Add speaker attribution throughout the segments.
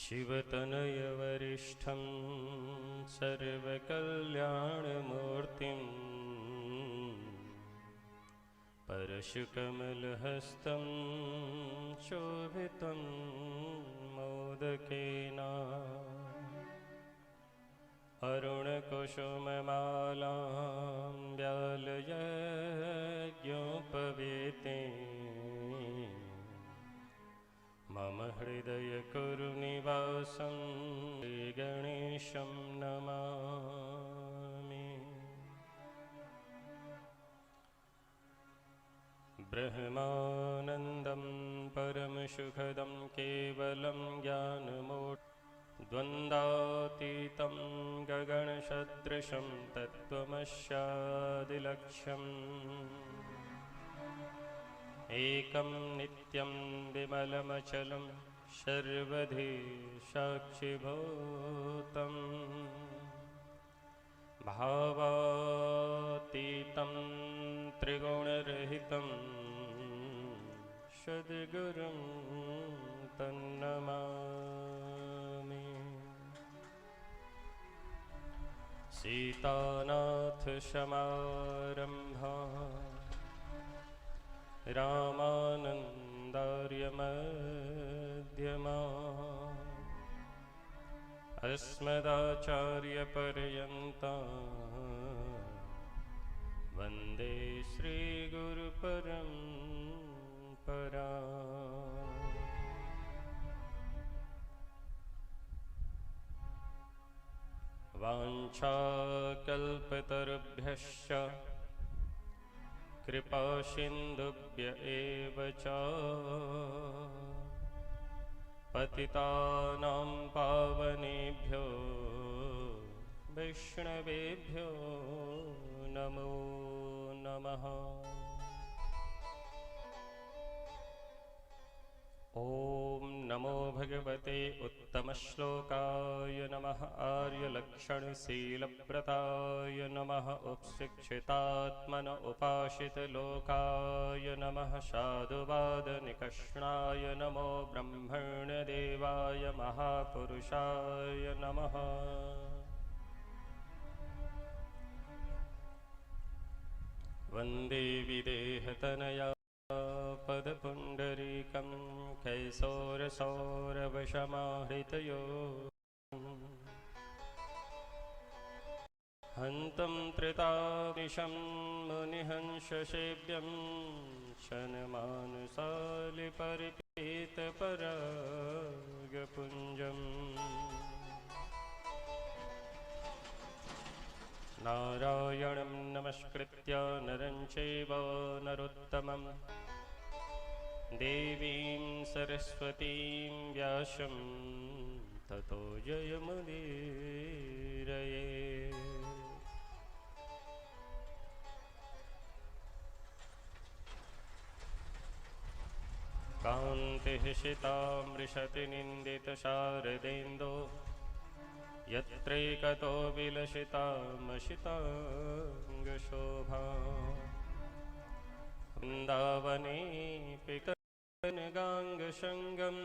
Speaker 1: शिवतनयवरिष्ठं सर्वकल्याणमूर्तिं परशुकमलहस्तं शोभितं मोदकेन अरुणकुसुममालां व्यालयज्ञोपवीते मम हृदयकुरु निवासं गणेशं नमामि। ब्रह्मानन्दं परमसुखदं केवलं ज्ञानमूर्तिं द्वन्द्वातीतं गगनसदृशं तत्त्वमस्यादिलक्ष्यम् एकं नित्यं विमलमचलं सर्वधी साक्षिभूतं भावातीतं त्रिगुणरहितं सद्गुरुं तन्नमामि। सीतानाथसमारम्भा रामानन्दार्यमध्यमा अस्मदाचार्यपर्यन्ता वन्दे श्रीगुरुपरम्परा। वाञ्छाकल्पतरुभ्यश्च कृपासिन्धुभ्य एव च पतितानां पावनेभ्यो वैष्णवेभ्यो नमो नमः। ॐ नमो भगवते उत्तमश्लोकाय नमः। आर्यलक्षणशीलव्रताय नमः। उपशिक्षितात्मन उपासितलोकाय नमः। साधुवादनिकष्णाय नमो ब्रह्मण्यदेवाय महापुरुषाय नमः। वन्दे विदेहतनया पदपुण्डरीकं कैशोरसौरभसमाहृतयो हन्तं त्रितानिशं मुनिहंससेव्यं शनमानुसालिपरिपीतपरागपुञ्जम्। नारायणं नमस्कृत्य नरं चैव नरोत्तमं देवीं सरस्वतीं व्यासं ततो जयमुदीरये। कान्तिः शितामृषति निन्दितशारदेन्दो यत्रैकतो विलसितामशिताङ्गशोभा वृन्दावने पितनगाङ्गसङ्गं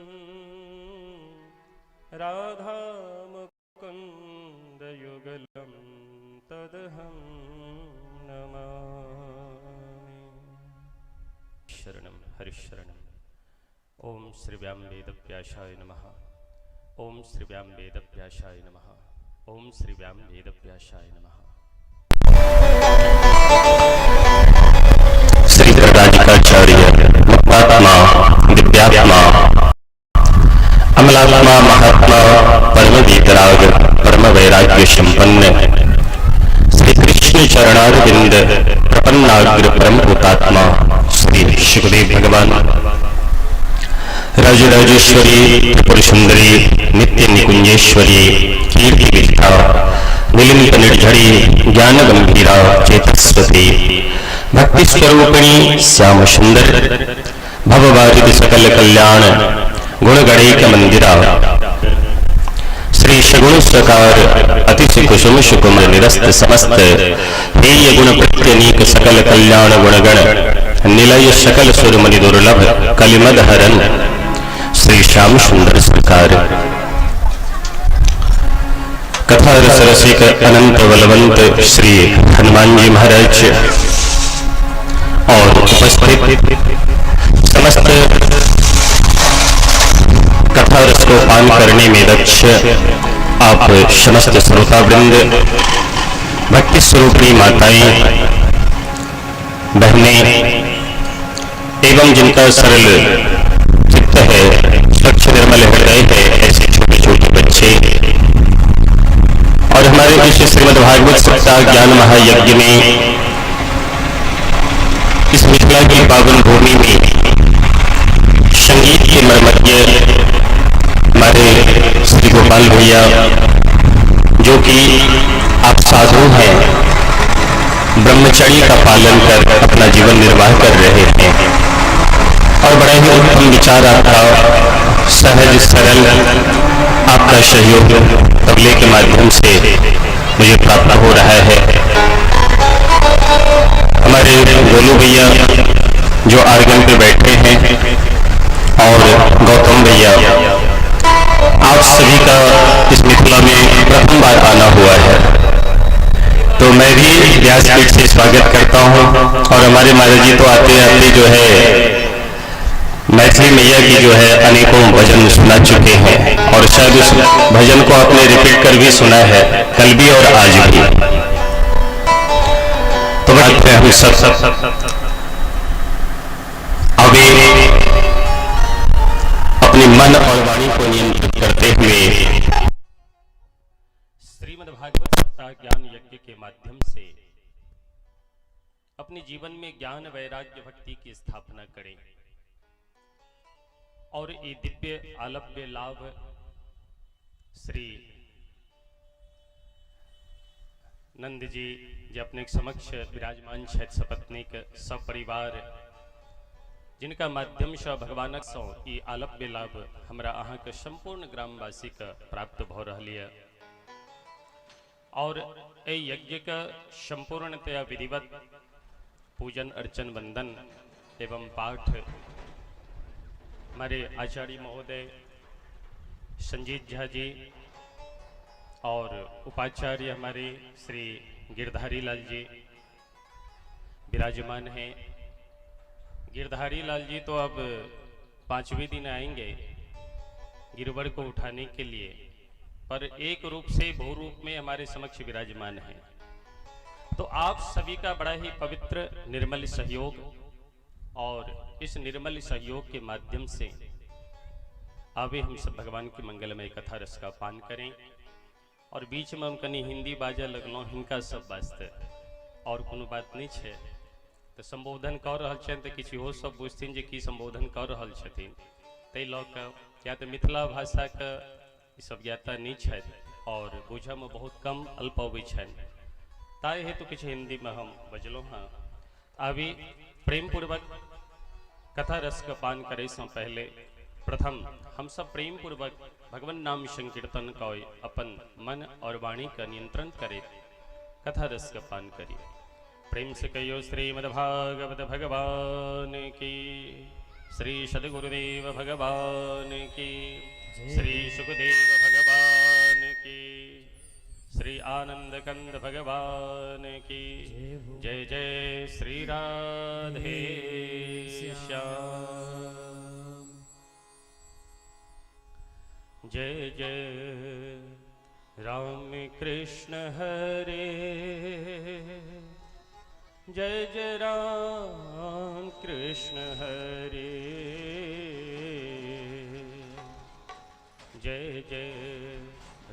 Speaker 1: राधामुकुन्दयुगलं तदहं नमामि। शरणं हरिशरणं। ॐ श्री व्याम वेदव्यासाय नमः। ॐ श्री व्याम वेदव्यासाय नमः। ॐ श्री व्याम वेदव्यासाय नमः।
Speaker 2: श्री राधिकाचार्य मुक्तात्मा दिव्यात्मा अमलात्मा महात्मा परम वीतराग परम वैराग्य संपन्न श्री कृष्ण चरणारविंद प्रपन्नाग्र परम भूतात्मा श्री सुखदेव भगवान राजराजेश्वरी त्रिपुर सुंदरी नित्य निकुंजेश्वरी कीर्ति विद्या निलिंप निर्झरी ज्ञान गंभीरा चेतस्वती भक्ति स्वरूपिणी श्याम सुंदर भववारिद सकल कल्याण गुणगणेक मंदिरा श्री सगुण सकार अतिशय कुसुम सुकुमार निरस्त समस्त हेय गुण प्रत्यनीक सकल कल्याण गुणगण निलय सकल सुरमणि दुर्लभ कलिमद हरन श्री श्याम सुंदर सरकार। कथा रस रसिक अनंत बलवंत श्री हनुमान जी महाराज और उपस्थित समस्त कथा रस को पान करने में दक्ष आप समस्त श्रोतावृंद, भक्ति स्वरूपिणी माताएं, बहनें एवं जिनका सरल चित्त है, स्वच्छ निर्मल हृदय है, ऐसे छोटे छोटे बच्चे और हमारे इस श्रीमद् भागवत सप्ताह ज्ञान महायज्ञ में इस मिथिला की पावन भूमि में संगीत के मर्मज्ञ हमारे श्री गोपाल भैया, जो कि आप साधु हैं, ब्रह्मचर्य का पालन कर अपना जीवन निर्वाह कर रहे हैं और बड़ा ही उत्तम विचार आपका, सहज सरल आपका सहयोग तबले के माध्यम से मुझे प्राप्त हो रहा है। हमारे गोलू भैया जो आर्गन पे बैठे हैं और गौतम भैया, आप सभी का इस मिथिला में प्रथम बार आना हुआ है, तो मैं भी व्यासपीठ से स्वागत करता हूं। और हमारे महाराज जी तो आते आते जो है मैथिली मैया की जो है अनेकों भजन सुना चुके हैं और शायद उस भजन को आपने रिपीट कर भी सुना है, कल भी और आज भी। तो बात है हम सब अभी अपने मन और वाणी को नियंत्रित करते हुए
Speaker 1: श्रीमद् भागवत सप्ताह ज्ञान यज्ञ के माध्यम से अपने जीवन में ज्ञान वैराग्य भक्ति की स्थापना करें और ये दिव्य आलभ्य लाभ श्री नंद जी जे अपने समक्ष विराजमान छथि सपत्नीक सपरिवार, जिनका माध्यम से भगवानक सौ ई आलभ्य लाभ हमरा अहाँ के संपूर्ण ग्रामवासी के प्राप्त भ रहल यऽ। और एहि यज्ञ के संपूर्णतया विधिवत पूजन अर्चन वंदन एवं पाठ हमारे आचार्य महोदय संजीत झा जी और उपाचार्य हमारे श्री गिरधारी लाल जी विराजमान हैं। गिरधारी लाल जी तो अब 5वें दिन आएंगे गिरवर को उठाने के लिए, पर एक रूप से बहुरूप में हमारे समक्ष विराजमान हैं। तो आप सभी का बड़ा ही पवित्र निर्मल सहयोग और इस निर्मल सहयोग के माध्यम से आवे हम सब भगवान की मंगलमय कथा रस का पान करें। और बीच में हम कनी हिंदी बाजऽ लगलहुँ हिनका सब वास्ते, और कोनो बात नहीं छै। तो संबोधन कऽ रहल छनि तऽ किछु इहो सब बुझथिन जे की संबोधन कऽ रहल छथिन, ताहि लऽ कऽ या तऽ मिथिला भाषाके ई सब ज्ञाता नहि छथि और बुझऽमे बहुत कम अल्प अबै छनि, ताहि हेतु किछु हिंदीमे हम बजलहुँ हँ। अभी प्रेमपूर्वक कथा रस के पान करे से पहले प्रथम हम सब प्रेम पूर्वक भगवान नाम संकीर्तन कऽ अपन मन और वाणी का नियंत्रण करे कथा रस का पान करिए। प्रेम से कहियो श्रीमद्भागवत भगवान की, श्री सदगुरुदेव भगवान की, श्री सुखदेव भगवान की, श्री आनंद कंद भगवान की जय। जय श्री राधे श्याम। जय जय राम कृष्ण हरे, जय जय राम कृष्ण हरे, जय जय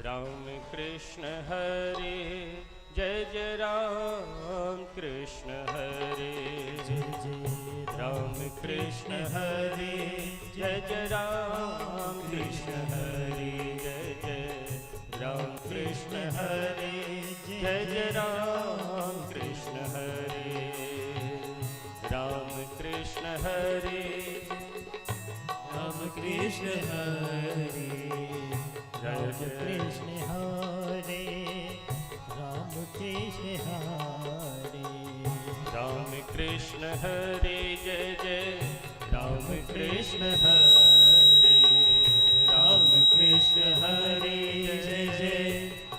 Speaker 1: राम कृष्ण हरे, जय जय राम कृष्ण हरे,
Speaker 3: जय जय
Speaker 1: राम कृष्ण हरे, जय जय राम कृष्ण हरे, जय जय राम कृष्ण हरे, जय जय राम कृष्ण हरे, राम कृष्ण हरे,
Speaker 3: राम कृष्ण हरे,
Speaker 1: जय
Speaker 3: राम
Speaker 1: जय
Speaker 3: कृष्ण हरे, राम कृष्ण हरे,
Speaker 1: राम कृष्ण हरे, जय जय राम कृष्ण हरे,
Speaker 3: राम कृष्ण हरे, जय जय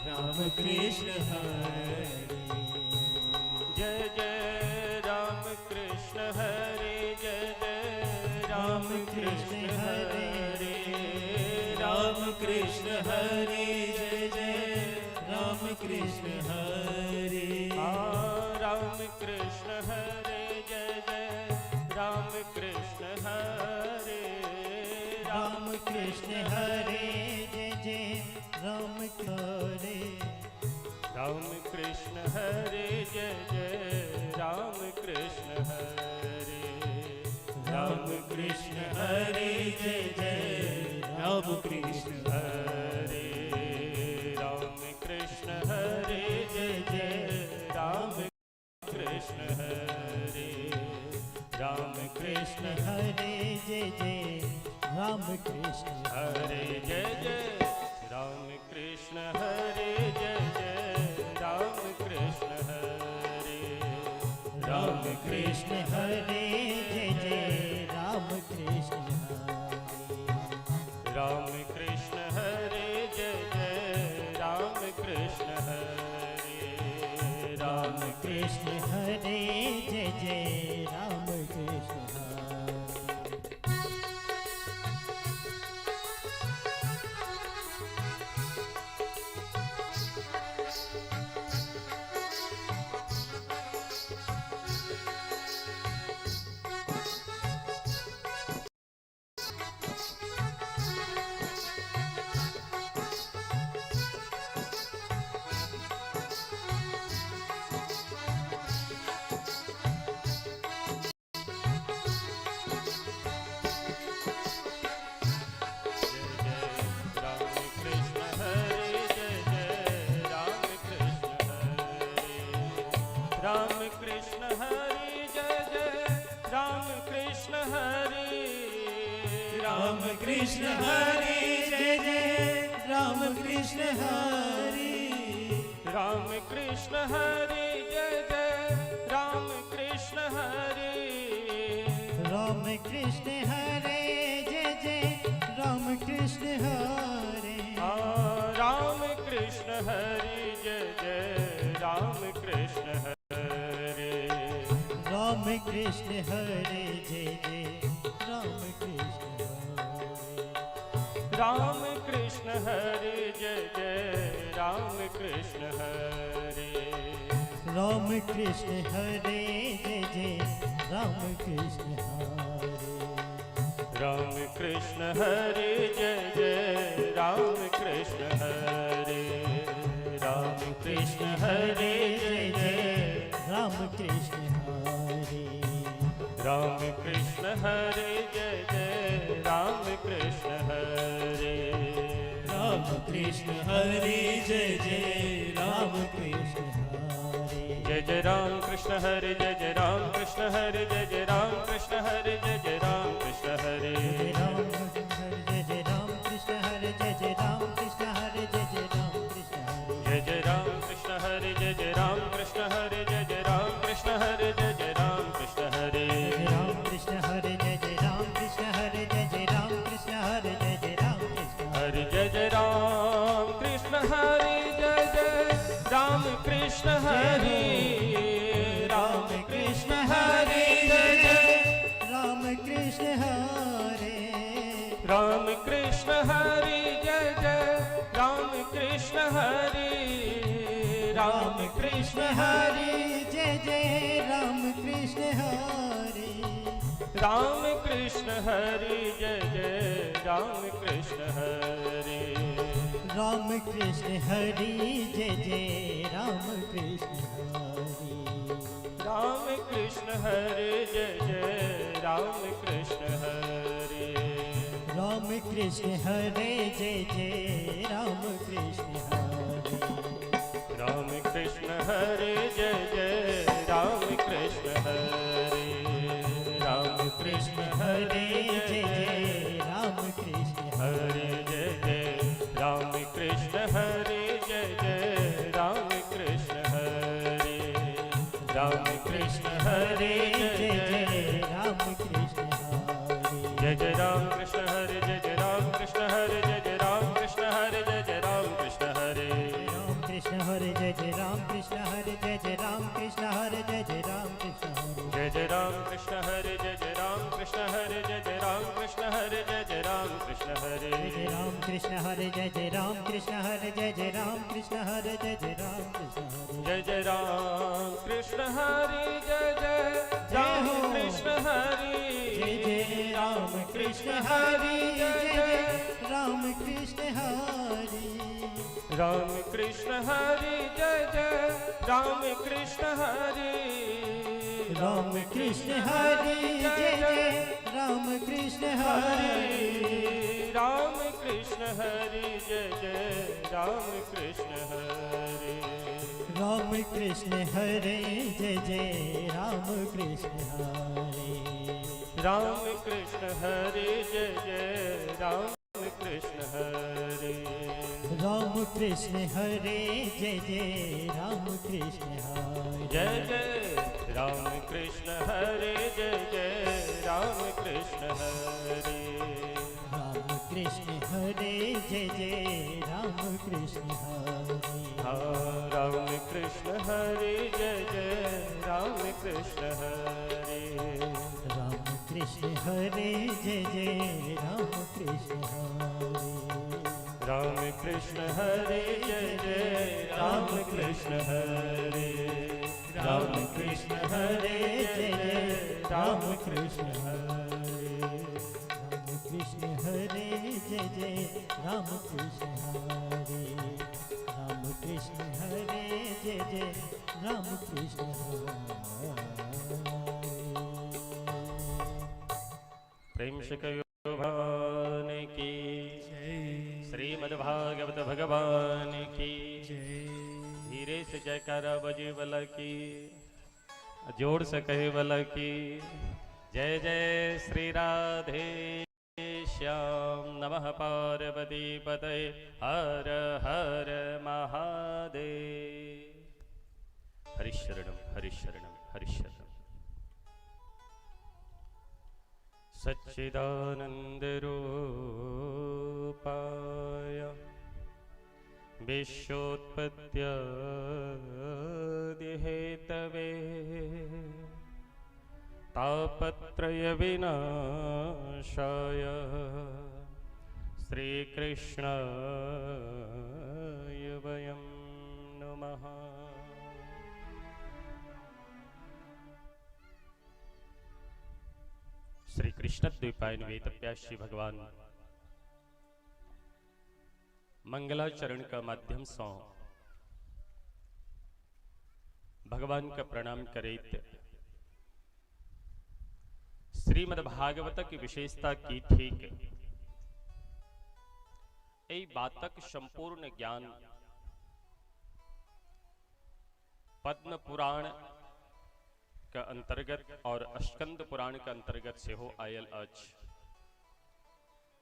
Speaker 3: राम कृष्ण हरे
Speaker 1: हरे
Speaker 4: राम कृष्ण हरे जय जय राम कृष्ण हरे।
Speaker 1: राम कृष्ण हरे जय जय राम कृष्ण हरे।
Speaker 3: राम कृष्ण हरे जय जय राम हरे।
Speaker 1: राम कृष्ण हरे जय जय राम कृष्ण हरे।
Speaker 4: राम कृष्ण हरे जय जय राम कृष्ण
Speaker 1: हरे। राम कृष्ण हरे जय जय राम कृष्ण हरे। राम कृष्ण
Speaker 3: हरे जय जय राम कृष्ण
Speaker 1: हरे जय जय राम कृष्ण हरे जय जय राम कृष्ण हरे।
Speaker 3: राम कृष्ण हरे जय जय राम कृष्ण हरे।
Speaker 1: राम कृष्ण हरे जय जय राम कृष्ण हरे। राम
Speaker 3: कृष्ण हरे जय जय राम कृष्ण हरे।
Speaker 1: जय जय राम कृष्ण हरे जय जय राम कृष्ण हरे। राम कृष्ण हरे जय जय राम कृष्ण हरे।
Speaker 4: राम कृष्ण हरे जय जय राम कृष्ण हरे।
Speaker 1: राम कृष्ण हरे जय जय राम कृष्ण हरे।
Speaker 3: राम कृष्ण हरे जय जय राम कृष्ण हरे।
Speaker 1: राम कृष्ण हरे जय जय राम कृष्ण हरे।
Speaker 3: राम कृष्ण हरे जय जय राम कृष्ण हरे।
Speaker 1: राम कृष्ण हरे जय जय राम कृष्ण हरे।
Speaker 3: राम कृष्ण हरे जय जय राम कृष्ण हरे।
Speaker 1: राम कृष्ण हरे जय जय राम कृष्ण हरे। राम कृष्ण हरे जय जय
Speaker 3: राम कृष्ण हरे।
Speaker 1: राम कृष्ण हरे जय जय राम कृष्ण हरे।
Speaker 4: राम कृष्ण हरे जय जय राम
Speaker 3: कृष्ण हरे।
Speaker 1: जय जय राम कृष्ण हरे जय जय राम कृष्ण हरे जय जय राम कृष्ण हरे जय जय राम कृष्ण हरे।
Speaker 3: जय राम कृष्ण हरे जय जय राम कृष्ण हरे जय जय राम कृष्ण हरे जय जय राम कृष्ण हरे।
Speaker 1: जय जय राम कृष्ण हरे जय जय राम कृष्ण हरे जय जय राम कृष्ण हरे जय जय राम कृष्ण हरे।
Speaker 3: जय राम कृष्ण हरे जय जय राम कृष्ण हरे जय जय राम कृष्ण हरे जय जय राम कृष्ण
Speaker 1: हरे जय जय राम कृष्ण हरे जय जय राम कृष्ण हरे। राम कृष्ण हरे जय जय
Speaker 3: राम कृष्ण हरे।
Speaker 1: राम कृष्ण हरे जय जय राम कृष्ण हरे। राम कृष्ण
Speaker 3: हरे जय जय राम कृष्ण हरे।
Speaker 1: राम कृष्ण हरे जय जय राम कृष्ण हरे।
Speaker 3: राम कृष्ण हरे जय जय राम कृष्ण हरे।
Speaker 1: राम कृष्ण हरे जय जय राम कृष्ण हरे।
Speaker 3: राम कृष्ण हरे जय जय राम कृष्ण हरे।
Speaker 1: राम कृष्ण हरे जय जय राम कृष्ण हरे। राम कृष्ण हरे
Speaker 3: जय
Speaker 1: जय
Speaker 3: जय राम कृष्ण
Speaker 1: हरे जय जय राम कृष्ण हरे जय जय राम कृष्ण हरे। राम कृष्ण हरे
Speaker 3: जय
Speaker 1: जय जय
Speaker 3: जय राम कृष्ण हरे।
Speaker 1: जय जय राम कृष्ण हरे जय जय राम कृष्ण हरे जय जय राम कृष्ण हरे जय जय राम कृष्ण हरे।
Speaker 3: राम कृष्ण हरे जय जय राम कृष्ण हरे जय जय राम कृष्ण हरे जय जय राम कृष्ण हरे।
Speaker 1: जय जय राम कृष्ण हरे जय जय राम कृष्ण हरे जय जय राम कृष्ण कृष्ण हरे जय जय राम कृष्ण हरे।
Speaker 3: जय जय राम कृष्ण हरे जय जय राम कृष्ण हरे जय जय राम कृष्ण हरे जय जय राम कृष्ण हरे।
Speaker 1: जय जय राम कृष्ण हरे जय जय राम कृष्ण हरे।
Speaker 3: जय जय राम कृष्ण हरे जय जय राम कृष्ण हरे।
Speaker 1: राम कृष्ण हरे जय जय राम कृष्ण हरे।
Speaker 3: राम कृष्ण हरे जय जय राम कृष्ण हरे।
Speaker 1: राम कृष्ण हरे जय जय राम कृष्ण हरे।
Speaker 3: राम कृष्ण हरे जय जय राम कृष्ण हरे।
Speaker 1: राम कृष्ण हरे जय जय राम कृष्ण हरे।
Speaker 3: राम कृष्ण हरे जय जय राम कृष्ण हरे।
Speaker 1: जय जय राम कृष्ण हरे जय जय राम कृष्ण हरे।
Speaker 3: राम कृष्ण हरे जय जय राम कृष्ण हरे।
Speaker 1: हाँ राम कृष्ण हरे जय जय राम कृष्ण हरे।
Speaker 3: राम कृष्ण हरे जय जय राम कृष्ण हरे।
Speaker 1: राम कृष्ण हरे जय जय राम कृष्ण हरे। राम कृष्ण हरे जय जय राम कृष्ण हरे।
Speaker 3: राम कृष्ण हरे जय जय राम कृष्ण हरे। राम कृष्ण हरे जय जय राम कृष्ण हरे।
Speaker 1: प्रेम से कहो भगवान की, श्रीमद् भागवत भगवान की। धीरे से जयकारा बजे वाला की, जोर से कहे वाला की। जय जय श्री राधे श्याम नमः पार्वती पतये हर हर महादेव। हरिशरणम हरिशरणम हरिशरणम। सच्चिदानंद रूपाय विश्वोत्पत्त्यादिहेतवे तापत्रय विनाशाय श्रीकृष्णाय वयं नमः। श्री कृष्ण द्वीपायन वेदव्यास श्री भगवान मंगलाचरण का माध्यम सौ भगवान का प्रणाम करेत श्रीमद् भागवत की विशेषता की ठीक एहि बातक संपूर्ण ज्ञान पद्म पुराण के अंतर्गत और स्कंद पुराण के अंतर्गत सेहो आयल अछि।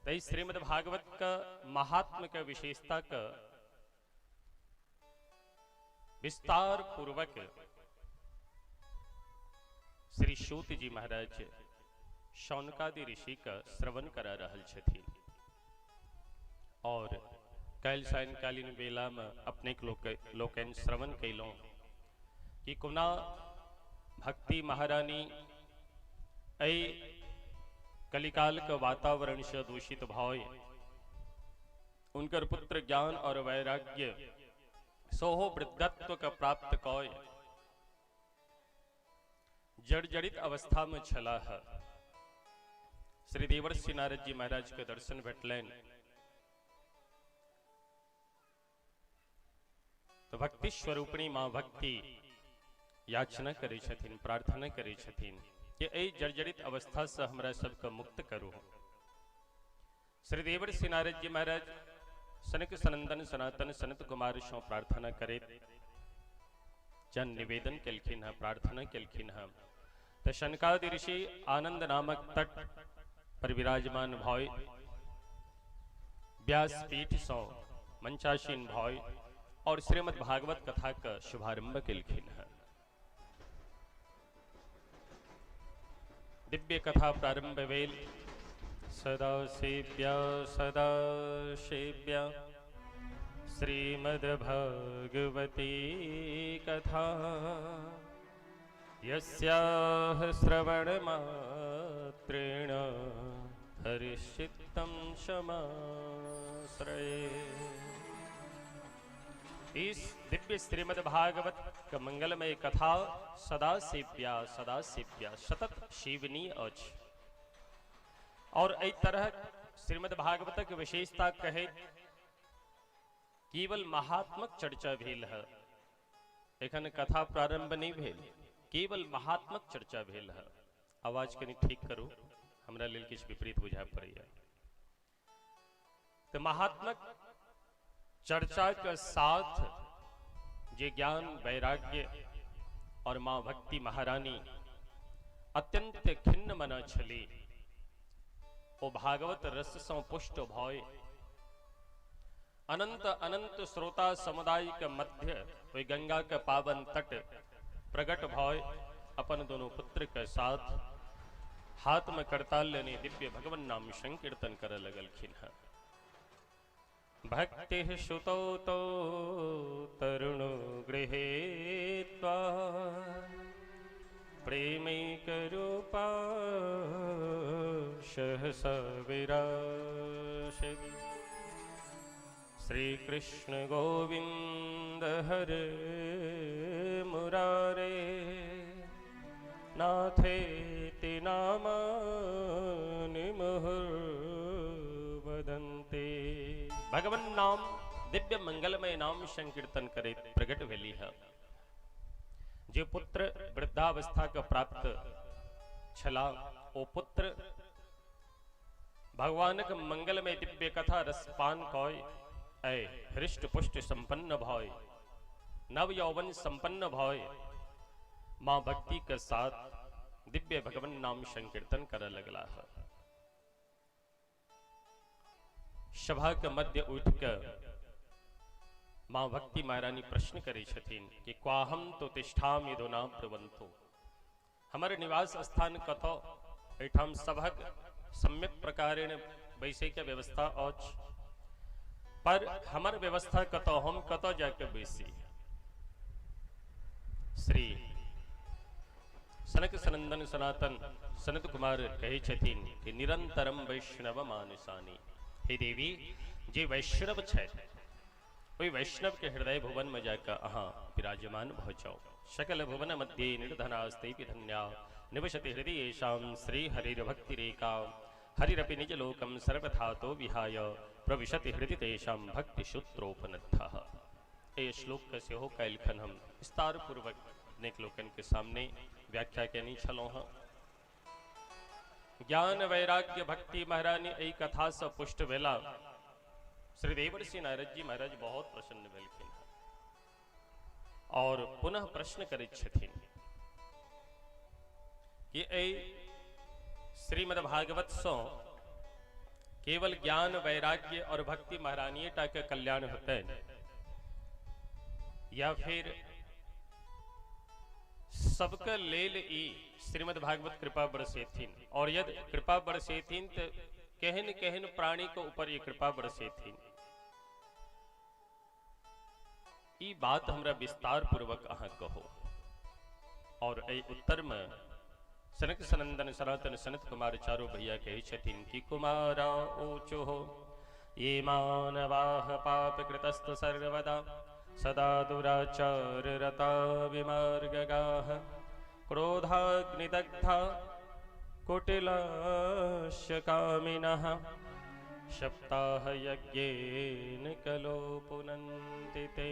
Speaker 1: तै श्रीमद् भागवत का महात्म के विशेषता का विस्तार पूर्वक श्री सूत जी महाराज शौनकादि ऋषि का श्रवण करा रहल छथिन और काल्हि सायंकालीन बेला में अपने लोकनि श्रवण कयलहुँ कि कोना भक्ति महारानी एहि कलिकाल के वातावरण से दूषित भय उनकर पुत्र ज्ञान और वैराग्य सोहो वृद्धत्व का प्राप्त कय जर्जरित अवस्था में छलाह। श्री देवर्षि नारद जी महाराज के दर्शन भेटलनि तो भक्ति स्वरूपिणी माँ भक्ति याचना करै छथिन, प्रार्थना करै छथिन कि एहि जर्जरित अवस्था से हमरा सबके मुक्त करू। श्री देवर्षि नारद जी महाराज सनक सनंदन सनातन सनत कुमार सौ प्रार्थना करे जन निवेदन केलखिन हँ, प्रार्थना केलखिन हँ। तो शनकादि ऋषि आनंद नामक तट पर विराजमान भय व्यासपीठ सौ मंचासीन भय और श्रीमद् भागवत कथा का शुभारंभ केलखिन हँ। दिव्य कथा प्रारंभ भेल। सदा सेव्या सदा सेव्या श्रीमद्भागवती कथा यस्याः श्रवणमात्रेण हरि हरिश्चित्तं समाश्रये। इस दिव्य श्रीमद् भागवत का मंगलमय कथा सदा सेव्या सदा सेव्या सतत सेवनीय अछि। और एहि तरह श्रीमद् भागवतक विशेषता कहे केवल महात्मक चर्चा भेल है, एखन कथा प्रारंभ नहीं भेल, केवल महात्मक चर्चा भेल है। आवाज कनि ठीक करू, हमरा लेल किछु विपरीत बुझा पड़ैया। तो महात्मक चर्चा के साथ जे ज्ञान वैराग्य और माँ भक्ति महारानी अत्यंत खिन्न मना छली, ओ भागवत रस सँ पुष्ट भय अनंत अनंत श्रोता समुदाय के मध्य ओहि गंगा के पावन तट प्रकट भय अपन दोनों पुत्र के साथ हाथ में करताल लेने दिव्य भगवान नाम संकीर्तन करे लगलखिन हैं। भक्ति सुतौ तो तरुणो गृहे त्वा प्रेमैकरूपा सहसा विरासति। श्री कृष्ण गोविंद हरे मुरारे नाथेति नामानि मुहुर्वदन्ते। भगवान नाम दिव्य मंगलमय नाम संकीर्तन करे प्रकट भेली है। जे पुत्र वृद्धावस्था के प्राप्त छला ओ पुत्र भगवानक मंगलमय दिव्य कथा रसपान कय ऐ हृष्ट पुष्ट संपन्न भय नव यौवन संपन्न भय मां भक्ति के साथ दिव्य भगवान नाम संकीर्तन करे लगला है। सभा के मध्य उठ के मां भक्ति महारानी प्रश्न करे छथिन कि क्वाहम तो तिष्ठामि दोना प्रवंतो, हमर निवास स्थान कतौ, एठाम सभक सम्यक प्रकारेण बैसे के व्यवस्था अछि, पर हमर व्यवस्था कतौ, हम कतौ जाके बैसी। श्री सनक सनंदन सनातन सनत कुमार कहै छथिन कि निरंतरम वैष्णव मानसानी, हे देवी जे वैष्णव छथि ओहि वैष्णव के हृदय भुवन में जाकर अहाँ विराजमान भ जाओ। सकल भुवन मध्ये निर्धनास्ते धन्या निवसति हृदय येषां श्री हरिर्भक्तिरेका हरिरपि निज लोकम सर्वथा तो विहाय प्रविशति हृदि तेषां भक्ति सूत्रोपनद्धः। एहि श्लोक के सेहो काल्हिखन हम विस्तार पूर्वक नेक लोकन के सामने व्याख्या केने छलहुँ हँ। ज्ञान वैराग्य भक्ति महारानी एहि कथा सँ पुष्ट भेला श्री देवर्षि नारद जी महाराज बहुत प्रसन्न भेलखिन और पुनः प्रश्न करैत छथिन कि एहि श्रीमद् भागवत सँ केवल ज्ञान वैराग्य और भक्ति महारानी टा के कल्याण होतै या फिर सबके लेल ई श्रीमद् भागवत कृपा बरसेथिन, और यदि कृपा बरसेथिन तो केहन केहन प्राणी के ऊपर ये कृपा बरसेथिन। ई बात हमरा विस्तार पूर्वक अहाँ कहो। और एहि उत्तर में सनक सनंदन सनातन सनत कुमार चारो भैया कहै छथिन कि कुमारा ऊँचो हो ये मानवाह पाप कृतस्त सर्वदा सदा दुराचार रता विमार्गगाः क्रोधाग्निदग्धा कुटिलास्य कामिनः सप्ताह यज्ञेन कलो पुनन्ति ते।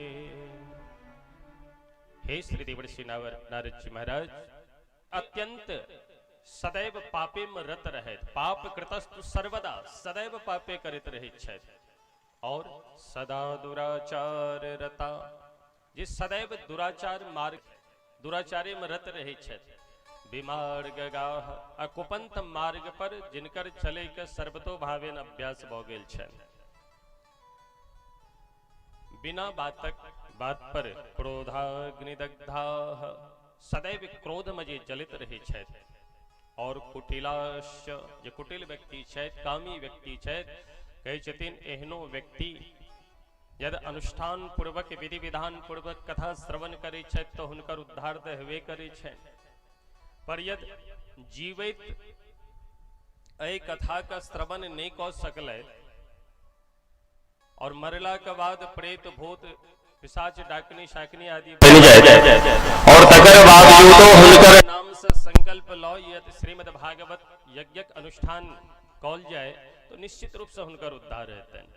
Speaker 1: हे श्री देवर्षि नारद जी महाराज, अत्यंत सदैव पापे में रत रहैत, पाप कृतस्तु सर्वदा सदैव पापे करैत रहैत छथि, और सदा दुराचार रता जे सदैव दुराचार मार्ग दुराचारे में रत रहैत छथि, विमार्ग गाह अकुपंथ मार्ग पर जिनकर चले के सर्वतो भावेन अभ्यास भ गेल छनि, बिना बातक बात पर क्रोधाग्निदग्धाः सदैव क्रोध में जे जलित रहै छथि, और कुटिलाश्च जे कुटिल व्यक्ति छथि, कामी व्यक्ति छथि, कहै छथिन एहनो व्यक्ति यदि अनुष्ठान पूर्वक विधि विधान पूर्वक कथा श्रवण करै छथि तो हुनकर उद्धार तऽ हेबे करै छनि, पर यदि जीवैत एहि कथा के श्रवण नहीं कऽ सकलै और मरला के बाद प्रेत भूत पिशाच डाकनी शाकनी आदि
Speaker 2: बनि जाए और तकर बावजूदो हुनकर
Speaker 1: नाम से संकल्प लौ यदि श्रीमद् भागवत यज्ञक अनुष्ठान कौल जाए तो निश्चित रूप से हुनकर उद्धार हेतनि।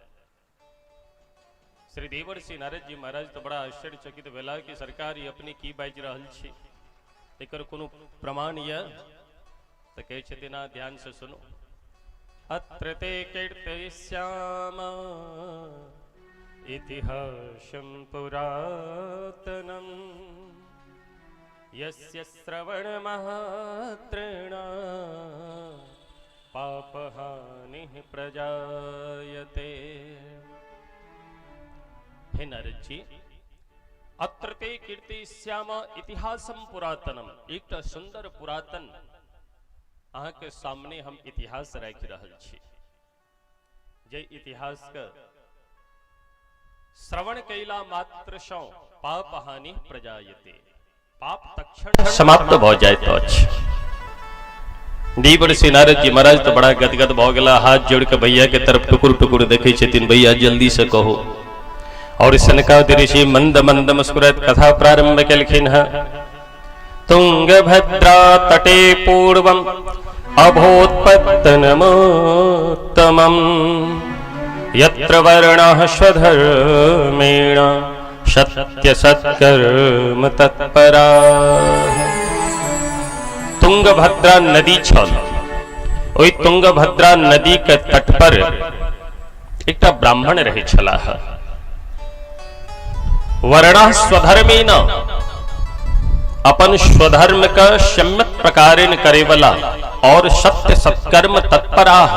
Speaker 1: श्री देवर्षि नारद जी महाराज तो बड़ा आश्चर्यचकित भेला कि सरकार ई अपने की बाजि रहल छी, एकर कोनो प्रमाण यऽ? तऽ कहै छथिन अहाँ ध्यान से सुनू। अत्र ते कीर्तयिष्याम इतिहासं पुरातनम् यस्य श्रवणमात्रेण पापहानिः प्रजायते। हे नारद जी, अत्र ते कीर्तयिष्याम इतिहासं पुरातनम, एकटा सुंदर पुरातन अहाँ के सामने हम इतिहास राखि रहल छी, जे इतिहास के श्रवण कैला मात्र सँ पाप हानि प्रजायते, पाप तत्क्षण
Speaker 2: समाप्त भऽ जाइत अछि। देवर्षि नारद जी महाराज तो बड़ा गदगद भऽ गेला, हाथ जोड़ के भैया के तरफ टुकुर टुकुर देखै छथिन, भैया जल्दी से कहो। और सनकादि ऋषि मंद मंद मुस्कुराइत कथा प्रारंभ केलखिन हँ। तुंगभद्रा तटे पूर्वम अभूत्पत्तनमुत्तमम् यत्र वर्णः स्वधर्मेण सत्य सत्कर्म तत्परा। तुंगभद्रा नदी छल, ओहि तुंगभद्रा नदी के तट पर एकटा ब्राह्मण रहै छलाह। वर्णः स्वधर्मेण, अपन स्वधर्म के सम्यक प्रकारेण करेवला और सत्य सत्कर्म तत्पराह,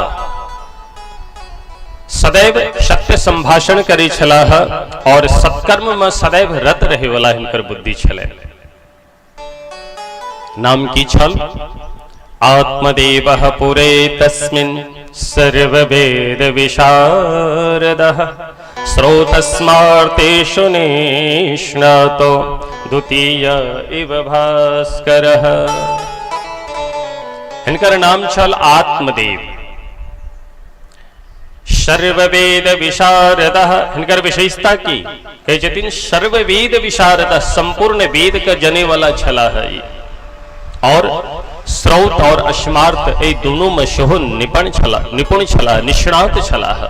Speaker 2: सदैव सत्य संभाषण करै छलाह और सत्कर्म में सदैव रत रहेवला हिनकर बुद्धि छलै। नाम की छल? आत्मदेवः पुरे तस्मिन् सर्ववेद विशारदः स्रोतस्मार्तेषु निष्णातो द्वितीय इव भास्करः। हिनकर नाम छल आत्मदेव। सर्ववेद विशारदः, हिनकर विशेषता की कहै छथिन? सर्ववेद विशारदः, संपूर्ण वेद के जने वाला छलाह ई। और स्रोत और अस्मार्त एहि दुनू में सेहो निपुण छलाह, निपुण छलाह, निष्णात छलाह।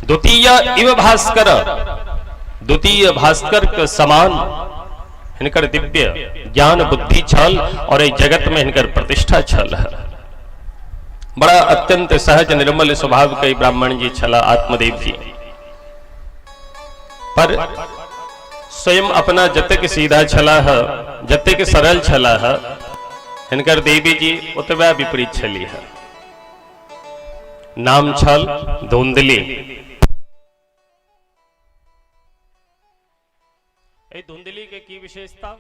Speaker 2: द्वितीय इव भास्कर, द्वितीय भास्कर के समान हिनकर दिव्य ज्ञान बुद्धि छल और एहि जगत में हिनकर प्रतिष्ठा छल। बड़ा अत्यंत सहज निर्मल स्वभाव के ब्राह्मण जी छला आत्मदेव जी। पर स्वयं अपना जतेक सीधा छलाह, जतेक सरल छलाह, हिनकर देवी जी ओतबा विपरीत छलीह। नाम छल धुंधली। एहि धुंधली के की विशेषता?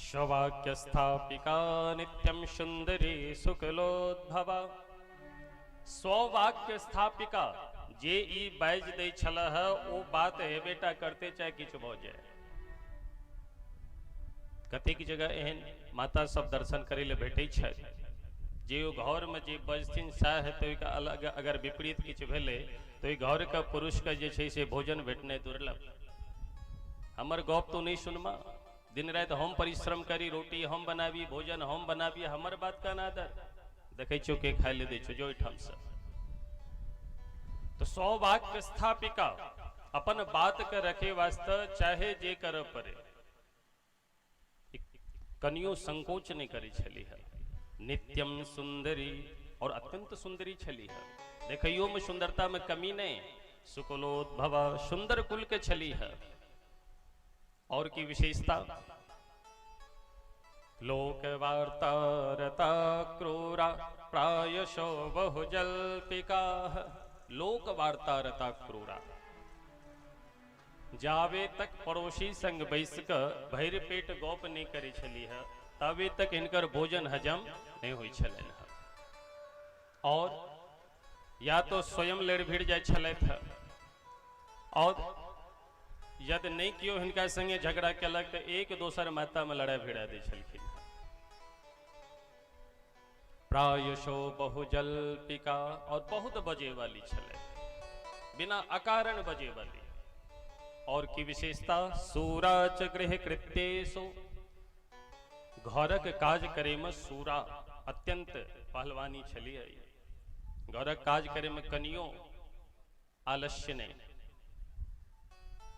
Speaker 2: सौभाग्य स्थापिका नित्यम सुंदरी शुक्लोद्भवा। सौभाग्य स्थापिका, जे ई बाजि दै छलह ओ बात हेबेटा करते चाहे किछु भऽ जाए। कतेक जगह एहन माता सब दर्शन करै लए भेटै छथि जे ओ घरमे जे बजथिन सएह हेतै, ओहिके अलग अगर विपरीत किछु भेलै तऽ ओहि घरके पुरुषके जे छै से भोजन भेटनाइ दुर्लभ। हमर गप तो नहीं सुनमा, दिन राति हम परिश्रम करी, रोटी हम बनाबी, भोजन हम बनाबी, हमर बात का अनादर देखै छियौ के खाइ लए दै छौ जो ओहिठामसँ। तो सौभाग्य स्थापिका, अपन बात के रखे वास्ते चाहे जे करऽ पड़े, कनियो संकोच नहीं करै छलीह। नित्यम सुंदरी, और अत्यंत सुंदरी छलीह, देखैयो में सुंदरता में कमी नहीं। शुक्लोद्भव, सुंदर कुल के छलीह। और की विशेषता? लोक वार्ता रता क्रूरा प्रायशो बहुजल्पिका। लोक वार्ता रता क्रूरा, जावे तक पड़ोसी संग बैस कऽ भरि पेट गप नहि करै छलीह तबे तक हिनकर भोजन हजम नहि होइ छलनि हँ। और या तो स्वयं लड़ि भिड़ जाइ छलथि हँ, और यदि नहि केओ हिनका संगे झगड़ा केलक तऽ एक दोसर माता में लड़ाई भिड़ा दै छलखिन।
Speaker 1: प्रायशो बहुजल्पिका, और बहुत बजे वाली छलै, बिना अकारण बजे वाली। और की विशेषता, सूराच गृह कृत्येषु, घरक काज करे में सूरा अत्यंत पहलवानी छलियै। घरक काज करे में कनियो आलस्य नहीं।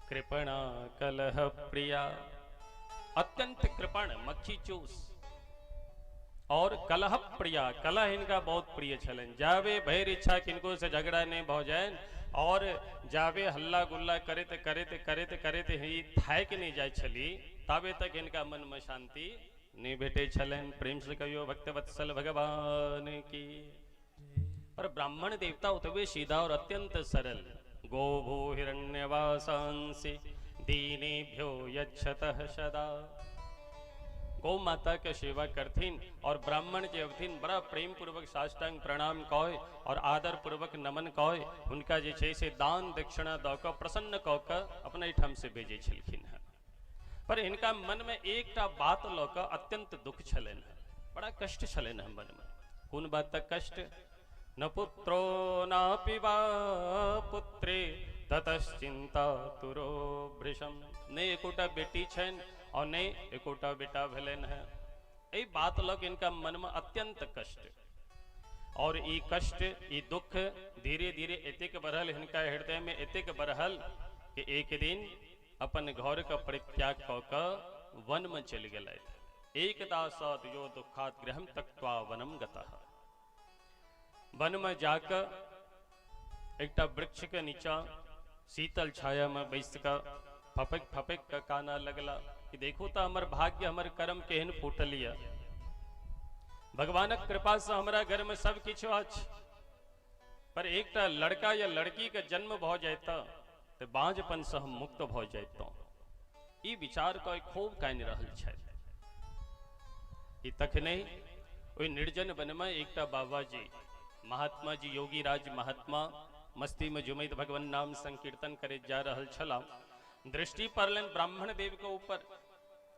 Speaker 1: कृपणा कलह प्रिया, अत्यंत कृपण, मक्खी चूस। और कलह प्रिया, कलह इनका बहुत प्रिय छलन। जावे भैर इच्छा किनको से झगड़ा नहीं भ जाए, और जावे हल्ला गुल्ला करते करते करते करते ही थाक नहीं जाए छली, ताबे तक इनका मन में शांति नहीं भेटे छलन। प्रेम से कहियो भक्त वत्सल भगवान की। पर ब्राह्मण देवता उतवे सीधा और अत्यंत सरल। गोभो हिरण्यवासांसि दीनेभ्यो यच्छतः सदा, गौ माता के सेवा करथिन और ब्राह्मण जे अवथिन बड़ा प्रेम पूर्वक साष्टांग प्रणाम कह और आदर पूर्वक नमन कह हुनका जे छै से दान दक्षिणा दऽ कऽ प्रसन्न कऽ कऽ अपना एहिठाम से भेजै छलखिन हेँ। पर इनका मन में एकटा बात लऽ कऽ अत्यंत दुख छलनि हेँ, बड़ा कष्ट छलनि हेँ मन में। कोन बातक कष्ट? न पुत्रो नापि वा पुत्रे ततश्चिंता तुरो भृशम, नहि एकोटा बेटी छनि और नहीं एकोटा बेटा भेलनि हेँ। एहि बात लऽ कऽ इनका मन में अत्यंत कष्ट, और ई कष्ट ई दुख धीरे धीरे एतेक बढ़ल हिनका हृदय में, एतेक बढ़ल कि एक दिन अपन घर के परित्याग कऽ कऽ वन में चलि गेलथि। एकदा सद यो दुखात गृहम त्यक्त्वा वनम गतः, वन में जाकऽ एकटा वृक्ष के नीचा शीतल छाया में बैस कऽ फपक फपक कऽ काना लगला कि देखू तऽ हमर भाग्य हमर कर्म केहन फूटल यऽ, भगवानक कृपा से हमरा घर में सब किछु अछि, पर एकटा लड़का या लड़की के जन्म भऽ जायत तऽ बाँझपन से हम मुक्त भऽ जैतहुँ। ई विचार कऽ खूब कानि रहल छथि। ई तखने ओहि निर्जन वन में एकटा बाबाजी महात्मा जी योगीराज महात्मा मस्ती में झुमैत भगवान नाम संकीर्तन करैत जा रहल छलाह। दृष्टि पड़लनि ब्राह्मण देव के ऊपर।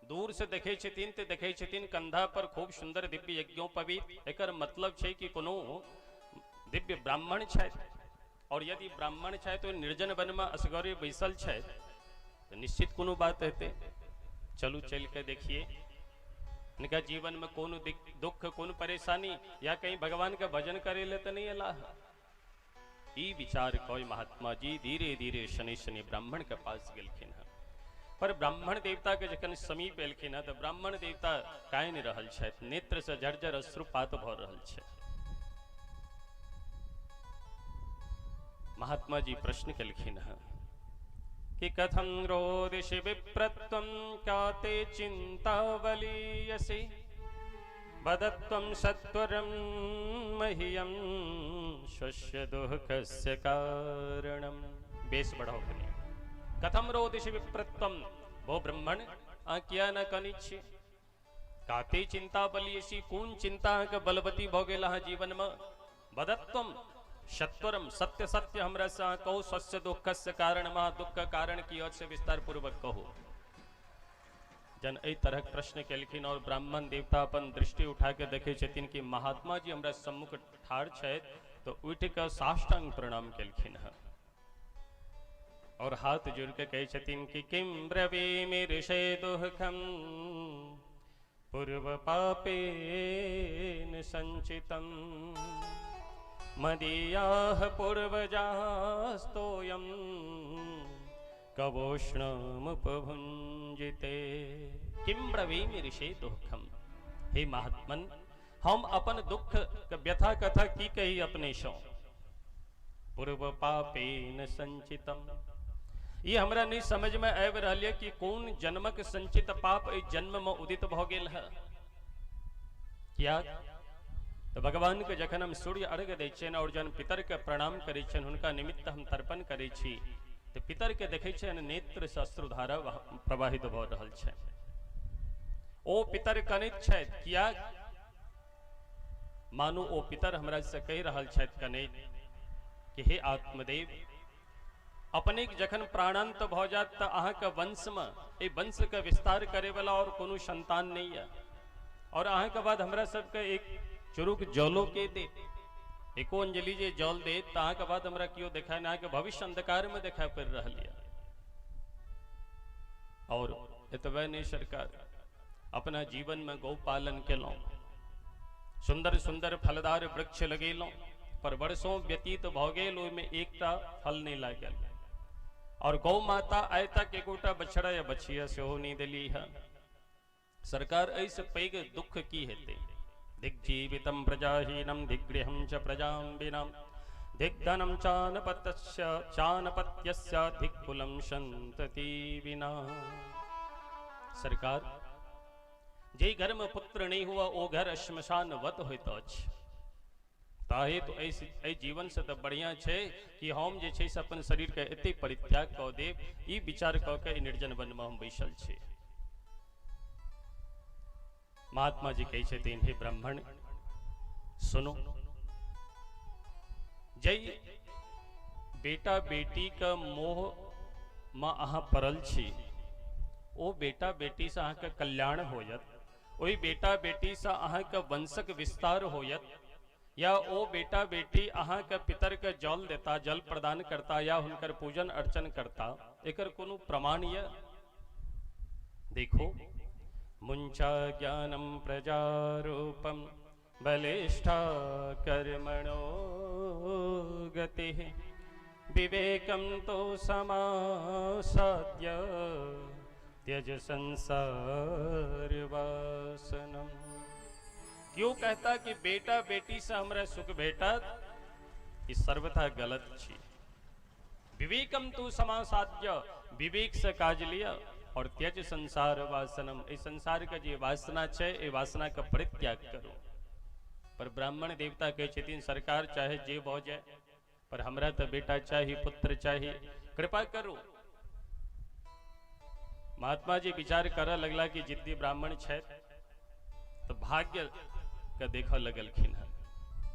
Speaker 1: दूर से देखै छथिन तऽ देखै छथिन कंधा पर खूब सुंदर दिव्य यज्ञोपवीत, एकर मतलब छै कि कोनो दिव्य ब्राह्मण छथि, और यदि ब्राह्मण छथि तो निर्जन वन में असगरे बैसल छथि तऽ निश्चित कोनो बात हेतै। चलू चलि के देखिए इनका जीवन में कोनो दुख कोनो परेशानी या कहीं भगवान के भजन करे ले तो नहीं अला। ई विचार कोई महात्मा जी धीरे धीरे शनि शनि ब्राह्मण के पास गेलखिन हँ। पर ब्राह्मण देवता के जखन समीप एलखिन हँ तऽ ब्राह्मण देवता कानि रहल छथि, नेत्र से झरझर अश्रुपात भऽ रहल छै। महात्मा जी प्रश्न केलखिन हँ कि कथं रोदिषि विप्रत्वं का ते चिंता बलीयसी, वदत्वं सत्वरं मह्यं स्वस्य दुःखस्य कारणं। बेस बढ़ाओ कनी। कथम रोदिषि विप्रत्वं, वो ब्राह्मण आ किया न कनी छी, काते चिंता बलीयसी, कोन चिंता अहाँके बलवती भऽ गेल अहाँ जीवन में? वदत्वं सत्वरम, सत्य सत्य हमरा से अहाँ कहू, स्वस्य दुःखस्य कारण, महा दुख के कारण की अछि विस्तार पूर्वक कहू। जन एहि तरहक प्रश्न केलखिन और ब्राह्मण देवता अपन दृष्टि उठा के देखै छथिन कि महात्मा जी हमरा सम्मुख ठाढ़ छथि, तो उठि कऽ साष्टांग प्रणाम केलखिन हँ और हाथ जोड़ के कहै छथिन कि किम ब्रवीमि ऋषे दुःखम पूर्व पापेन संचितम, मदीयाः पूर्वजास्तोयं कवोष्णमुपभुञ्जिते। किम ब्रवीमि ऋषे दुःखम, हे महात्मन हम अपन दुख के व्यथा कथा की कही अपने सौ, पूर्व पापेन संचितम। ये हमरा नहीं समझ में आबि रहल यऽ कि कोन जन्मक संचित पाप एहि जन्म में उदित भऽ गेल है। किया तो भगवान के जखन हम सूर्य अर्घ दै छियनि और जहन पितर के प्रणाम करै छियनि, हुनका निमित्त हम तर्पण करै छी, तऽ पितर के देखै छियनि नेत्र से अश्रुधारा प्रवाहित भऽ रहल छै। ओ पितर कनैत छथि, किया? मानू ओ पितर हमरा से कहि रहल छथि कनैत कि हे आत्मदेव, अपने जखन प्राणांत भऽ जायत तऽ अहाँके वंशमे एहि वंशके विस्तार करैवला और कोनो संतान नहीं है, और अहाँके बाद हमरा सबके एक चुरुक जलो के देत, एको अंजलि जे जल देत तऽ अहाँके बाद हमरा केओ देखाय नहि, अहाँके भविष्य अंधकार में देखाय पड़ि रहल यऽ। और एतबे नहि सरकार, अपना जीवन में गौ पालन केलहुँ, सुंदर सुंदर फलदार वृक्ष लगेलहुँ, पर वर्षों व्यतीत भऽ गेल, ओहिमे एकटा फल नहि लागल। और गौ माता आइ तक एकोटा बछड़ा या बछिया सेहो नहि देली है। सरकार एहिसँ पैघ दुख की हेतै? दिग्जीवितं प्रजाहीनं दिग्गृहं च प्रजां विनां दिग्धनं चानपत्यस्य चानपत्यस्य दिक्कुलं संतति विना। सरकार, जे घर में पुत्र नहीं हुआ ओ घर श्मशानवत होइत अछि। ताहे तो एहि जीवन से तऽ बढ़िया छै कि हम जे छै से अपन शरीर के एते परित्याग कऽ देब, ई विचार कऽ के निर्जन वन में हम बैसल छी। महात्मा जी कहै छथिन, हे ब्राह्मण सुनो, जै बेटा बेटी के मोह में अहाँ पड़ल छी, ओ बेटा बेटी से अहाँके कल्याण होयत, ओहि बेटा बेटी से अहाँके वंशक विस्तार होयत, या ओ बेटा बेटी अहाँके पितर के जल देता, जल प्रदान करता, या हुनकर पूजन अर्चन करता, एकर कोनो प्रमाण यऽ? देखो, मुंचा ज्ञानम प्रजारूपम बलिष्ठा कर्मणो गतिः विवेकम तो समासाद्य त्यज संसार वासनम। क्यों कहता कि बेटा बेटी से हमरा सुख भेटत, ई सर्वथा गलत छी। विवेकम तू समासाद्य, विवेक से काज लिया और त्यज संसार वासनम, इस संसार के जे वासना छै ए वासना के परित्याग करो। पर ब्राह्मण देवता कहै छथिन, सरकार चाहे जे भऽ जाए, पर हमरा तऽ बेटा चाही, पुत्र चाही, कृपा करू। महात्मा जी विचार करऽ लगला कि जिद्दी ब्राह्मण छथि तऽ भाग्य के देखऽ लगलखिन हँ।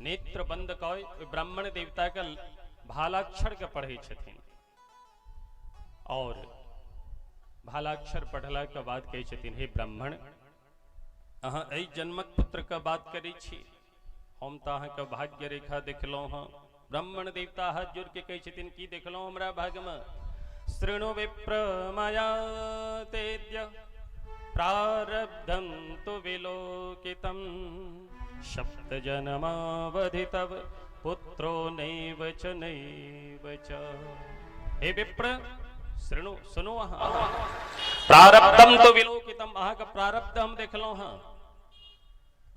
Speaker 1: नेत्र बंद कऽ ओहि ब्राह्मण देवता के भालाक्षर के पढ़ै छथिन और भालाक्षर पढ़ला के बाद कहै छथिन, हे ब्राह्मण, अहाँ एहि जन्मक पुत्र के बात करै छी, हम तऽ अहाँके भाग्य रेखा देखलहुँ हँ। ब्राह्मण देवता हाथ जोड़ के कहै छथिन, की देखलहुँ हमरा भाग्यमे? शृणु विप्र मया तेद्य प्रारब्धं तु विलोकितं सप्त जन्मावधि तव पुत्रो नैव च नैव च। हे विप्र शृणु, सुनो, अहाँ प्रारब्धम तो विलोकितम, अहाँके प्रारब्ध हम देखलहुँ हँ।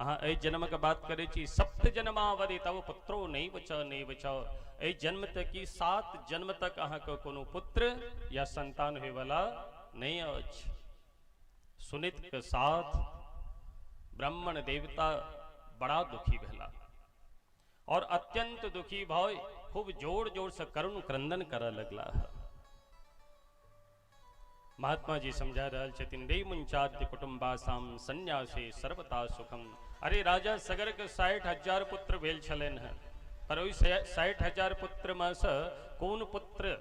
Speaker 1: अहाँ एहि जन्मके बात करै छी, सप्त जन्मावधि तव पुत्रो नैव च नैव च, एहि जन्म तक की 7 जन्म तक अहाँके कोनो पुत्र या संतान होयवला नहि अछि। सुनित के साथ ब्राह्मण देवता बड़ा दुखी भेला और अत्यंत दुखी भय खूब जोर जोर से करुण क्रंदन करऽ लगला। महात्मा जी समझा रहल छथिन, रे मुंचाद्य कुटुम्बासाम संन्यासे सर्वता सुखम। अरे राजा सगर के 60,000 पुत्र भेल छलनि हँ, पर ओहि 60,000 पुत्र में से कोन पुत्र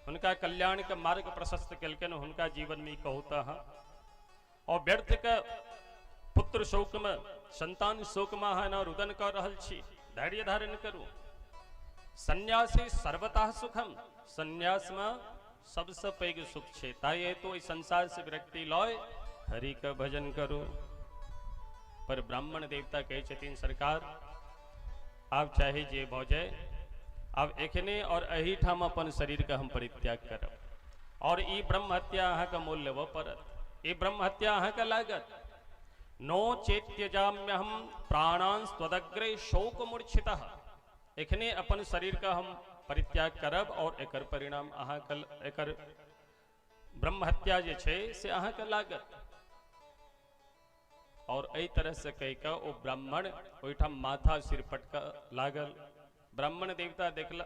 Speaker 1: हुनका कल्याण के मार्ग प्रशस्त केलकनि हुनका जीवन में, कहू तऽ अहाँ? और व्यर्थ के पुत्र शोक में, संतान शोक में अहाँ एना रुदन कऽ रहल छी। धैर्य धारण करू। संन्यासी सर्वतः सुखम, संन्यास में सबसे पैघ सुख छै, ताहि हेतु एहि संसार से विरक्ति लय हरि के भजन करू। पर ब्राह्मण देवता कहै छथिन, सरकार आब चाहे जे भऽ जाए, आब एखने और एहिठाम अपन शरीर के हम परित्याग करब और ई ब्रह्म हत्या अहाँके मोल लेबऽ पड़त, ई ब्रह्म हत्या अहाँके लागत। नो चेत्यजाम्यहम प्राणांस त्वदग्रे शोक मूर्छितः, एखने अपन शरीर के हम परित्याग करब और एकर परिणाम अहाँके, एकर ब्रह्म हत्या जे छै से अहाँके लागत। और एहि तरह से कहि कऽ ओ ब्राह्मण ओहिठाम माथा सिर पटकऽ लागल। ब्राह्मण देवता देखला,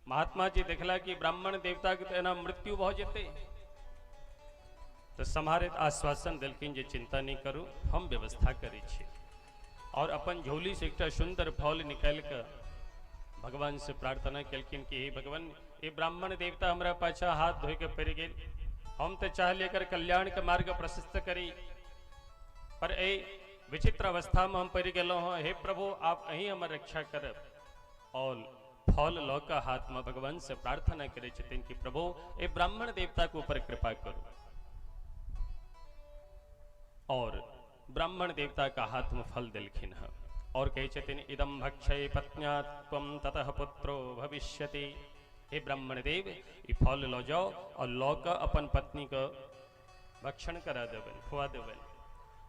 Speaker 1: महात्मा जी देखला कि ब्राह्मण देवता के तऽ एना मृत्यु भऽ जेतै, तऽ सम्हारैत आश्वासन देलखिन जे चिंता नहि करू, हम व्यवस्था करै छी। और अपन झोली से एकटा सुंदर फल निकालि कऽ भगवान से प्रार्थना केलखिन कि हे भगवान, ई ब्राह्मण देवता हमरा पाछा हाथ धोइ के पड़ि गेल, हम तऽ चाहलियै एकर कल्याण के मार्ग प्रशस्त करी, पर एहि विचित्र अवस्था में हम पड़ि गेलहुँ हँ, हे प्रभु आप अहीं हमर रक्षा करब। और फल लऽ कऽ हाथ में भगवान से प्रार्थना करै छथिन कि प्रभु ए ब्राह्मण देवता के ऊपर कृपा करू। और ब्राह्मण देवता का हाथ में फल देलखिन हँ और कहै छथिन इदम भक्षय पत्न्या त्वं ततः पुत्रो भविष्यति। हे ब्राह्मण देव ई फल लऽ जाओ और लऽ कऽ अपन पत्नी के भक्षण करा देबनि, खुआ देबनि,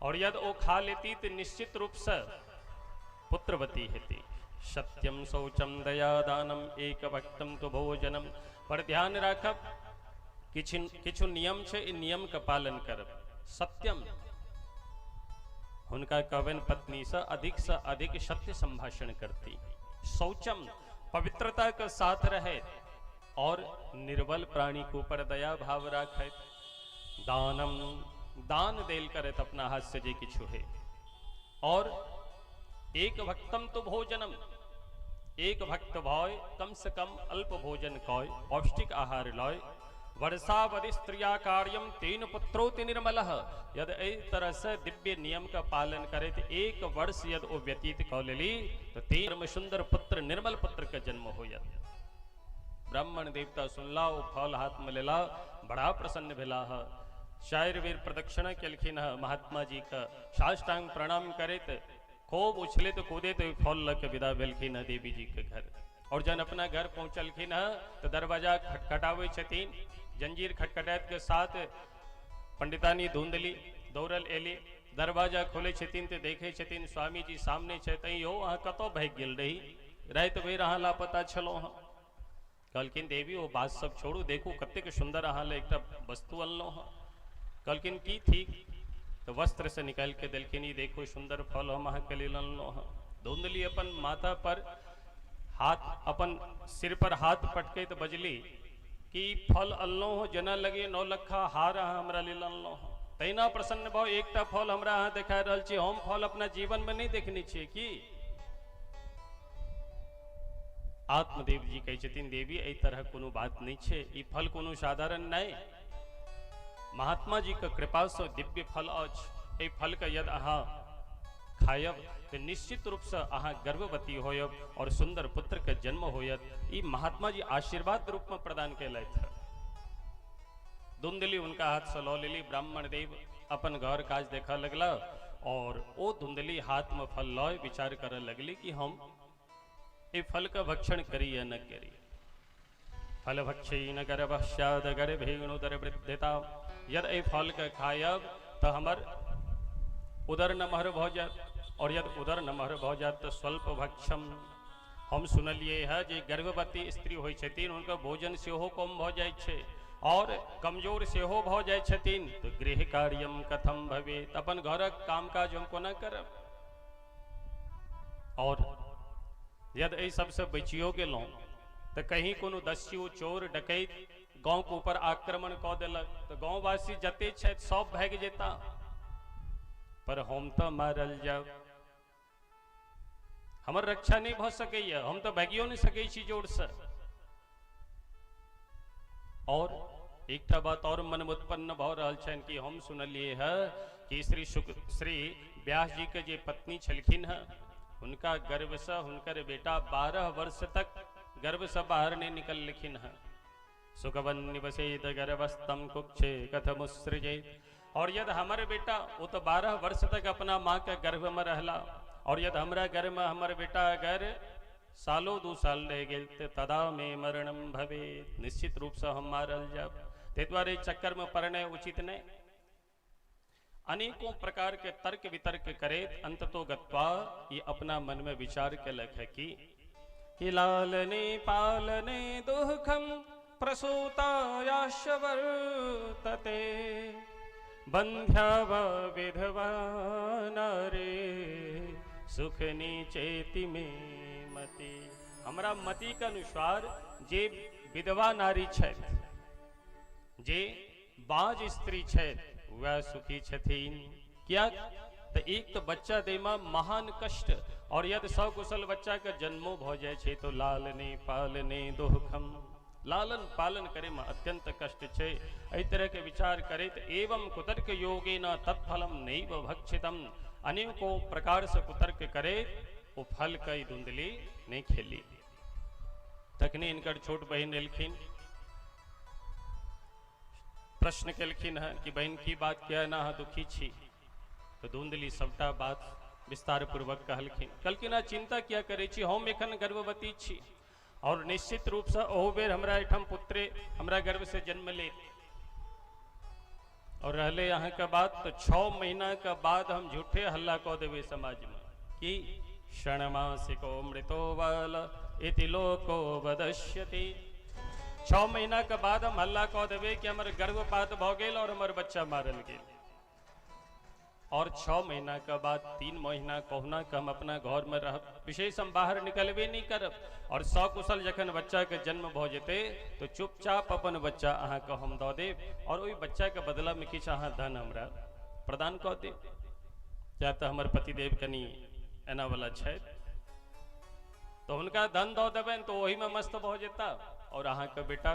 Speaker 1: और यदि ओ खा लेती तो निश्चित रूप से पुत्रवती हेती। सत्यम शौचम दया दानम एक भक्तम तो भोजनम। पर ध्यान राखब किछु किछु नियम छै, ई नियम के पालन करब। सत्यम हुनका कहबनि पत्नी से अधिक सत्य संभाषण करती। शौचम पवित्रता के साथ रहे और निर्बल प्राणी के ऊपर दया भाव राखत। दानम दान देल करत अपना हाथ से जे किछु है। और एक भक्तम तो भोजनम, एक भक्त भय कम से कम अल्प भोजन कय, पौष्टिक आहार लय। वर्षावधि स्त्रिया कार्यम तीन पुत्रोति निर्मलः। यदि एहि तरह से दिव्य नियम का पालन करे तो एक वर्ष यदि ओ व्यतीत कऽ लेली तो तीन सुंदर पुत्र निर्मल पुत्र के जन्म होयत। ब्राह्मण देवता सुनला, ओ फल हाथ में लेला, बड़ा प्रसन्न भेला। चारि बेर प्रदक्षिणा केलखिन हँ महात्मा जी का, साष्टांग प्रणाम करैत खूब उछलैत कूदैत फल लऽ के विदा भेलखिन हँ देवी जी के घर। और जहन अपना घर पहुँचलखिन हँ तो दरवाजा खटखटाबै छथिन, जंजीर खटखटाइत के साथ पंडितानी धुंधली दौड़ल एली, दरवाजा खोलै छथिन तो देखै छथिन स्वामी जी सामने छथि। यौ अहाँ कतऽ भागि गेल रही, राति भरि अहाँ लापता छलहुँ हँ। कहलखिन देवी ओ बात सब छोड़ू, देखू कतेक सुन्दर अहाँ लए एकटा वस्तु अनलहुँ हँ। कहलखिन की थी, तो वस्त्र से निकालि के देलखिन, ई देखो सुन्दर फल हम अहाँके लेल अनलहुँ हँ। धुंधली अपन माथा पर हाथ, अपन सिर पर हाथ पटकैत बजली कि फल अनलहुँ हँ जेना लगे 9 लखा हार अहाँ हमरा लेल अनलहुँ हँ। तहिना प्रसन्न भऽ एकटा फल हमरा अहाँ देखा रहल छी, हम फल अपना जीवन में नहीं देखने छियै की। आत्मदेव जी कहै छथिन देवी एहि तरह कोनो बात नहीं छै, ई फल कोनो साधारण नहीं, महात्मा जी के कृपा से दिव्य फल अछि। एहि फल के यदि अहाँ खायब तो निश्चित रूप से अहाँ गर्भवती होयब और सुंदर पुत्र के जन्म होयत। ई महात्मा जी आशीर्वाद रूप में प्रदान केलथि। धुंधली उनका हाथ से लऽ लेली। ब्राह्मण देव अपन घर काज देखऽ लगला और ओ धुंधली हाथ में फल लय विचार करऽ लगली कि हम ए फल का भक्षण करी या न करी। फल भक्षी न गर्भ स्याद गर्भेणुदर वृद्धिता। यदि ए फल के खायब तो हमर उदर नमहर भऽ जायत और यदि उदर नमहर भऽ जायत तो स्वल्प भक्षम। हम सुनलिए है जे गर्भवती स्त्री होइ छथिन हुनकर भोजन सेहो कम भऽ जाइ छै और कमजोर सेहो भऽ जाइ छथिन, तो गृह कार्यम कथम भवेत, अपन घरक कामकाज हम कोना करब। और यदि एहि सबसँ बचियो गेलहुँ तो कहीं कोनो दस्यु चोर डकैत गाँव के ऊपर आक्रमण कऽ देलक तो गाँववासी जते छथि सब भागि जेता, पर हम तो मारल जाब, हमर रक्षा नहीं भऽ सकैया, हम तो भागियो नहीं सकै छी जोरसँ। और एकटा बात और मन में उत्पन्न भऽ रहल छनि कि हम सुनलिए है कि श्री व्यास जी के जे पत्नी छलखिन हँ हुनका गर्भसँ हुनकर बेटा 12 वर्ष तक गर्भसँ बाहर नहीं निकललखिन हँ। सुखवन निवसेत गर्भस्थम कुक्षे कथमुत्सृजेत। और यदि हमर बेटा वो तो 12 वर्ष तक अपना माँ के गर्भ में रहला, और यदि हमरा गर्भ में हमर बेटा अगर सालों 2 साल रह गेल तो तदा में मरणम भवेत, निश्चित रूप से हम मारल जाब। ताहि दुआरे चक्कर में पड़नाइ उचित नहीं। अनेकों प्रकार के तर्क वितर्क करैत अंततो गत्वा ये अपना मन में विचार केलक है कि लालने पालने दुखम प्रसूतायाश्च वर्तते बंध्या वा विधवा नारे सुख नीचेति मे मति। हमरा मति के अनुसार जे विधवा नारी छथि, जे बाज स्त्री छथि, वह सुखी छथिन। किया तो एक तो बच्चा दै में महान कष्ट, और यदि सकुशल बच्चा के जन्मो भऽ जाइ छै तो लालने पालने दुखम, लालन पालन करे में अत्यंत कष्ट छै। एहि तरह के विचार करैत एवं कुतर्क योगेन तत्फलम नैव भक्षितम। अनेकों प्रकार से कुतर्क करे ओ फल के धुंधली नहीं खेली। तखने इनकर छोट बहन एलखिन, प्रश्न केलखिन है कि बहन की बात किया ना दुखी छी। तो धुंधली सबटा बात विस्तार पूर्वक कहलखिन। कहलखिन आ चिंता किया करै छी, हम एखन गर्भवती छी और निश्चित रूप से ओहो बेर हमरा एहिठाम पुत्रे हमरा गर्भ से जन्म ले और रहले अहाँ के बात, तो 6 महीना के बाद हम झूठे हल्ला कऽ देबै समाज में कि षण्मासिको मृतो बाल इति लोको वदस्यति। 6 महीना के बाद हम हल्ला कऽ देबै कि हमर गर्भपात भऽ गेल और हमर बच्चा मारल गेल। और 6 महीना के बाद 3 महीना कहुना के हम अपना घर में रहब, विशेष हम बाहर निकलबे नहीं करब। और सकुशल जखन बच्चा के जन्म भऽ जेतै तो चुपचाप अपन बच्चा अहाँके हम दऽ देब और ओहि बच्चा के बदला में किछु अहाँ धन हमरा प्रदान कऽ देब। किया तऽ हमर पतिदेव कनि एना वाला छथि, तो हुनका धन दऽ देबनि तो ओहिमे मस्त भऽ जेता और अहाँके बेटा